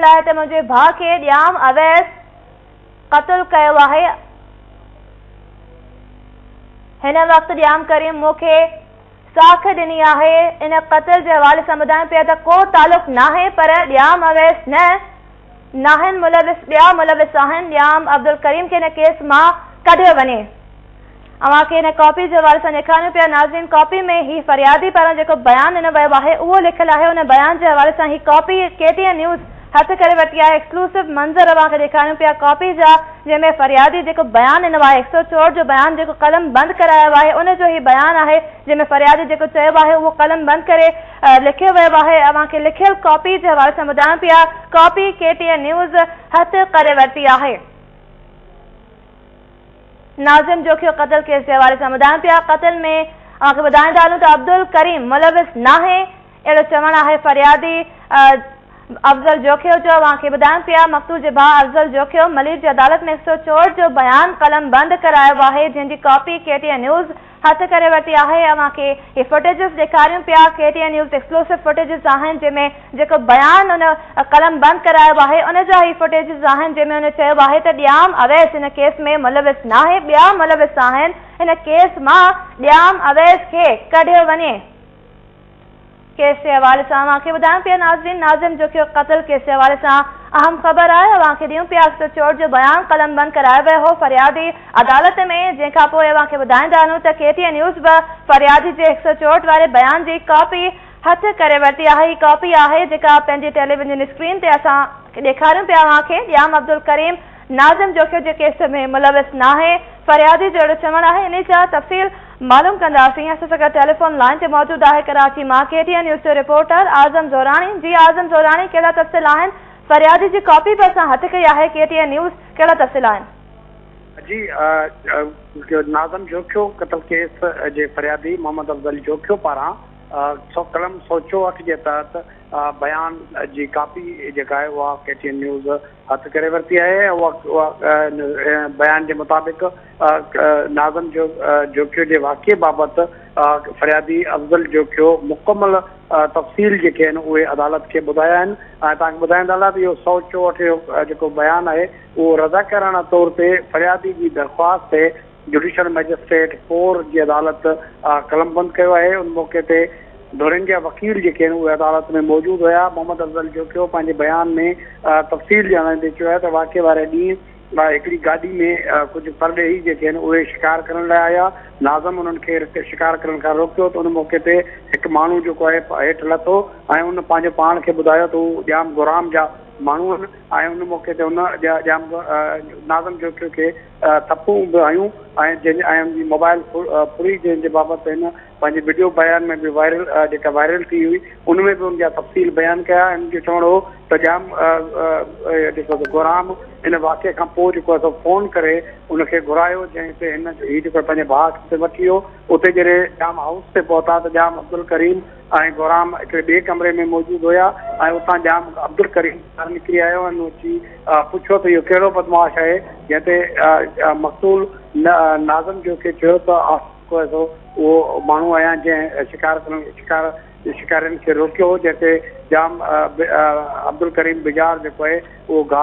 آهي ته منهنجي ڀاء کي ڄام اويس قتل ڪيو آهي، هن وقت ڄام ڪريم مون کي ساک ڏني آهي، ان قتل جي حوالي سان ٻڌايون پيا ته ڪو تعلق ناهي پر ڄام اويس نه ناهن ملوث ٻيا ملوث آهن، ڄام عبدالڪريم کي ان ڪيس مان ڪڍيو وڃي. اوهان کي هن ڪاپي جي حوالي سان ڏيکاريون پيا ناظرين ڪاپي ۾ هي فريادي پاران جيڪو بيان ڏنو ويو آهي اهو لکيل آهي ان بيان جي حوالي سان هي copy K T N news هٿ ڪري ورتي آهي ايڪسڪلوسو منظر اوهان کي ڏيکاريون پيا ڪاپي جا جنهن ۾ فريادي جيڪو بيان ڏنو آهي هڪ سئو چوهٺ جو بيان جيڪو قلم بند ڪرايو آهي ان جو هي بيان آهي جنهن ۾ فريادي جيڪو چيو آهي اهو قلم بند ڪري لکيو ويو آهي اوهان کي لکيل ڪاپي جي حوالي سان ٻڌايون پيا ڪاپي ڪي ٽي اين نيوز هٿ ڪري ورتي آهي. ناظم جوکيو قتل ڪيس جي حوالي سان ٻڌايون پيا قتل ۾ اوهان کي ٻڌائيندا هلون ته عبدالڪريم ملوث ناهي اهڙو چوڻ آهي فريادي افضل جوکيو جو اوهان کي ٻڌايون پيا مقتول جي ڀاء افضل جوکيو ملير جي عدالت ۾ 164 جو بيان قلم بند ڪرايو آهي جنهن جي copy K T N news هٿ ڪري ورتي آهي اوهان کي هي فوٽيجز ڏيکاريون پيا K T N news exclusive footages آهن جنهن ۾ جيڪو بيان ان قلم بند ڪرايو آهي ان جا هي فوٽيجز آهن جنهن ۾ ان چيو آهي ته ڄام اويس هن ڪيس ۾ ملوث ناهي ٻيا ملوث آهن هن ڪيس مان ڄام اويس کي ڪڍيو وڃي. ڪيس جي حوالي سان اوهان کي ٻڌايون پيا ناظرين ناظم جوکيو قتل ڪيس جي حوالي سان اهم خبر آهي اوهان کي ڏيون پيا اڪثر چوٽ جو بيان قلم بند ڪرايو ويو هو فريادي عدالت ۾ جنهن کان پوء اوهان کي ٻڌائيندا هلون ته ڪي ٽي اين نيوز به فريادي جي هڪ سئو چوٽ واري بيان جي ڪاپي هٿ ڪري ورتي آهي هي ڪاپي آهي جيڪا پنهنجي ٽيليويزن اسڪرين تي اسان ڏيکاريون پيا اوهان کي ڄام عبدالڪريم ناظم جوکيو جي ڪيس ۾ ملوث ناهي، فريادي جو اهڙو چوڻ آهي، انهي جا تفصيل معلوم ڪنداسين، اسان سان گڏ ٽيليفون لائين تي موجود آهي ڪراچي مان ڪي ٽي اين نيوز جو رپورٽر اعظم زوراڻي، جي اعظم زوراڻي ڪهڙا تفصيل آهن، فريادي جي ڪاپي به اسان هٿ ڪئي آهي ڪي ٽي اين نيوز ڪهڙا تفصيل آهن. جي ناظم جوکيو قتل ڪيس جي فريادي محمد افضل جوکيو پاران سو قلم 164 جي تحت بيان جي ڪاپي جيڪا آهي اها ڪي ٽي اين نيوز هٿ ڪري ورتي آهي اها بيان جي مطابق ناظم جوکيو جي واقعي بابت فريادي افضل جوکيو مڪمل تفصيل جيڪي آهن اهي عدالت کي ٻڌايا آهن ۽ توهان کي ٻڌائيندا هلان ته اهو 164 جو جيڪو بيان آهي اهو رضاڪاراڻه طور تي فريادي جي درخواست تي جڊيشل مئجسٽريٽ فور جي عدالت قلمبند ڪيو آهي ان موقعي تي ڌرين جا وڪيل جيڪي آهن اهي عدالت ۾ موجود هيا محمد افضل جوکيو پنهنجي بيان ۾ تفصيل ڄاڻائيندي چيو آهي ته واقعي واري ڏينهن هڪڙي گاڏي ۾ ڪجهه پرڏيهي جيڪي آهن اهي شڪار ڪرڻ لاء آيا ناظم انهن کي شڪار ڪرڻ کان روڪيو ته ان موقعي تي هڪ ماڻهو جيڪو آهي هيٺ لٿو ۽ ان پنهنجو پاڻ کي ٻڌايو ته هو ڄام گهرام جا ماڻهو آهن ۽ ان موقعي تي ان ڄام ناظم جوکيو کي ٿڦون به هنيون ۽ جنهن ۽ ان جي موبائل ڦري جنهن جي بابت هن پنهنجي وڊيو بيان ۾ به وائرل جيڪا وائرل ٿي هئي ان ۾ به ان جا تفصيل بيان ڪيا ۽ ان جو چوڻ هو ته ڄام جيڪو گهرام ان واقعي کان پوء جيڪو آهي سو فون ڪري ان کي گهرايو جنهن تي هن هي جيڪو پنهنجي ڀاء کي وٺي ويو اتي جڏهن ڄام هائوس تي پهتا ته ڄام عبدالڪريم ۽ گهرام هڪڙي ٻئي ڪمري ۾ موجود هيا ۽ اتان ڄام عبدالڪريم ٻاهر نڪري آيو ۽ اچي پڇيو ته اهو ڪهڙو بدمعاش آهي جنهن تي مقتول ناظم جوکي چيو ته آء جيڪو آهي سو اهو ماڻهو آهيان جنهن شڪار ڪرڻ شڪار شڪارين کي روڪيو هو جنهن تي ڄام عبدالڪريم بجار جيڪو آهي اهو گار.